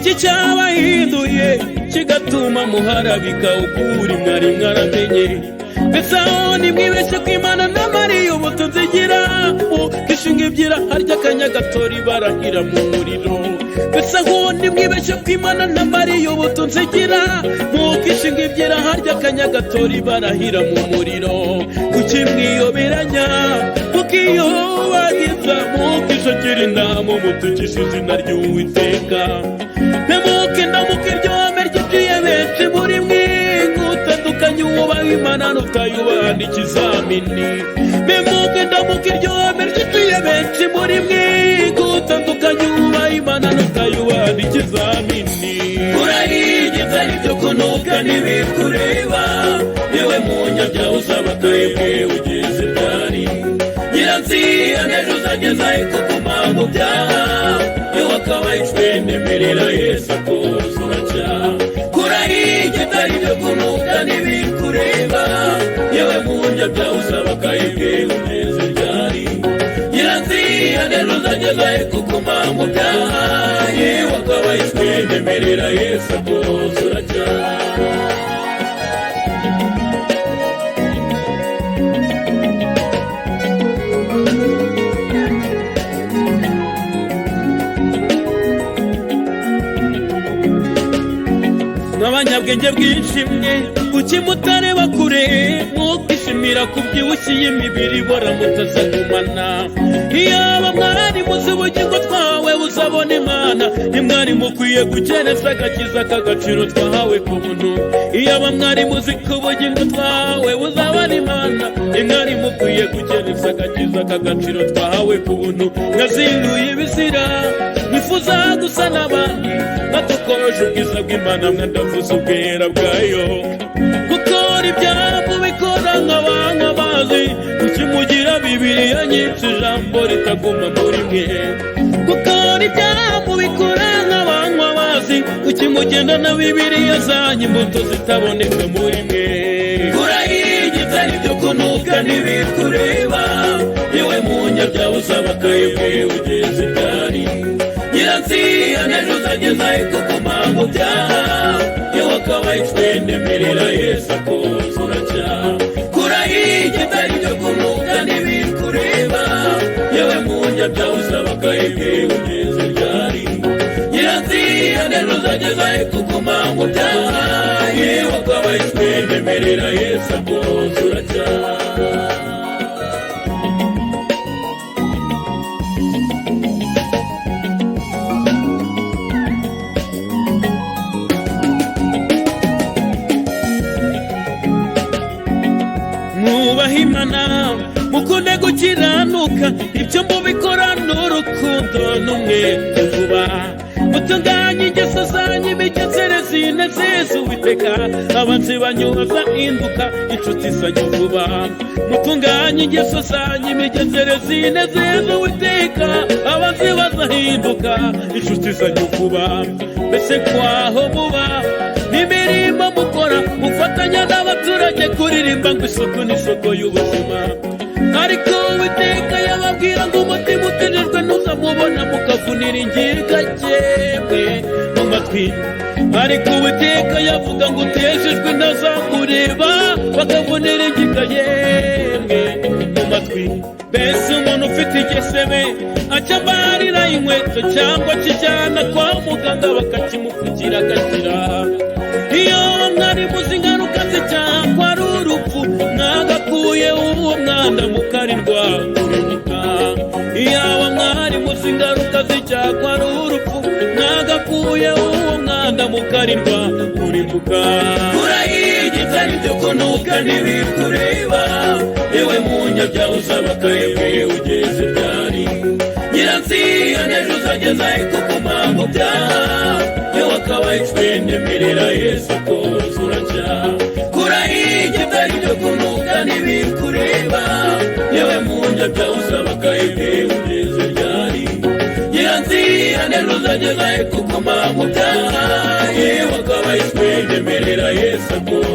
Niki cyabahinduye kigatuma muharabika ukuri mwari mwaramenye? Mbese aho nimwibeshye ko Imana na Mariya ubutunzi igira, mukishinga ibyira harya akanya gato barahira mu muriro? Mbese aho nimwibeshye ko Imana na Mariya ubutunzi igira, mukishinga ibyira harya akanya gato barahira mu muriro? Kuki mwiyoberanya, mukiyobagiza, mukishakira inama, mutukisha izina ry'Uwiteka? Mpemuke ndamuke iryome ryiciye benshi muri mwe, gutandukanya uwubaha Imana n'utayubaha n'ikizamini. Mpemuke ndamuke iryome ryiciye benshi muri mwe, gutandukanya uwubaha Imana n'utayubaha n'ikizamini. Urahigitse ibyo kunuka ntibikureba, yewe munyabyaha, uzaba akahebwe ugeze ryari? Nyiranziya n'ejo uzageza kuguma mu byaha? Yewe akabaye icwenemerera Yesu akoza cya. Kurahigitse ibyo kunuka ntibikureba, yewe munyabyaha, uzaba akahebwe ugeze ryari? Nyiranziya n'ejo uzageza kuguma mu byaha? Yewe akabaye icwenemerera Yesu akoza cya. Nk'abanyabwenge bwishimye, kuki mutareba kure, mukishimira kubyibushye imibiri ibora mutazagumana? Iyaba mwari muzi ubugingo twawe buzabona Imana, ntimwari mukwiye gukereza agakiza k'agaciro twahawe ku buntu. Iyaba mwari muzi ko ubugingo twawe buzabona Imana, ntimwari mukwiye gukereza agakiza k'agaciro twahawe ku buntu. Mwazinduye ibizira, mwifuza gusa n'abandi, mwatukoje ubwiza bw'Imana, mwandavuza ubwera bwayo. Gukora ibyaha mubikora nk'abanywa amazi. Kuki mugira Bibiliya nyinshi, ijambo ritaguma muri mwe? Gukora ibyaha mubikora nk'abanywa amazi. Kuki mugenda na Bibiliya zanyu, imbuto zitaboneka muri mwe? Kurahigitse ibyo kunuka ntibikureba, yewe munyabyaha, uzaba akahebwe ugeze ryari? Nyiranziya n'ejo uzageza kuguma mu byaha? Yewe akabaye icwenemerera Yesu akozura cya. Kurahigitse ibyo kunuka ntibikureba, yewe munyabyaha, uzaba akahebwe ugeze ryari? Nyiranziya n'ejo uzageza kuguma mu byaha? Yewe akabaye icwenemerera Yesu akozura cya. Mwubahe Imana, mukunde gukiranuka, ibyo mubikora n'urukundo n'umwete vuba. Mutunganye ingeso zanyu, imigenzereze inezeza Uwiteka, abanzi banyu bazahinduka inshuti zanyu vuba. Mutunganye ingeso zanyu, imigenzereze inezeza Uwiteka, abanzi bazahinduka inshuti zanyu vuba. Mbese kwaho muba n'imirimo mukora, mufatanya n'abaturage kuririmba ngo isuku ni isoko y'ubuzima, ariko Uwiteka yababwira ngo umutima utejejwe ntuzamubona, mukavunira ingiga cyemwe mu matwi? Ariko Uwiteka yavuga ngo utejejwe ntazamureba, bakavunira ingiga yemwe mu matwi. Mbese umuntu ufite igisebe ajya amarira inkweto, cyangwa akijyana kwa muganga bakakimupfukira agakira? Iyo mwari muzi ingaruka z'icyaha ko ari urupfu, mwagakuye uwo mwanda mukarirwa kurimbuka. Iyaba mwari muzi ingaruka z'icyaha ko ari urupfu, mwagakuye uwo mwanda mukarirwa kurimbuka. Kurahigitse ibyo kunuka ntibikureba, yewe munyabyaha, uzaba akahebwe ugeze ryari? Nyiranziya n'ejo uzageza kuguma mu byaha? Yewe akabaye icwenemerera Yesu akozura cya. Kurahigitse ibyo kunuka ntibikureba, yewe munyabyaha, uzaba akahebwe ugeze ryari? Nyiranziya n'ejo uzageza kuguma mu byaha? Yewe akabaye icwenemerera Yesu akozura.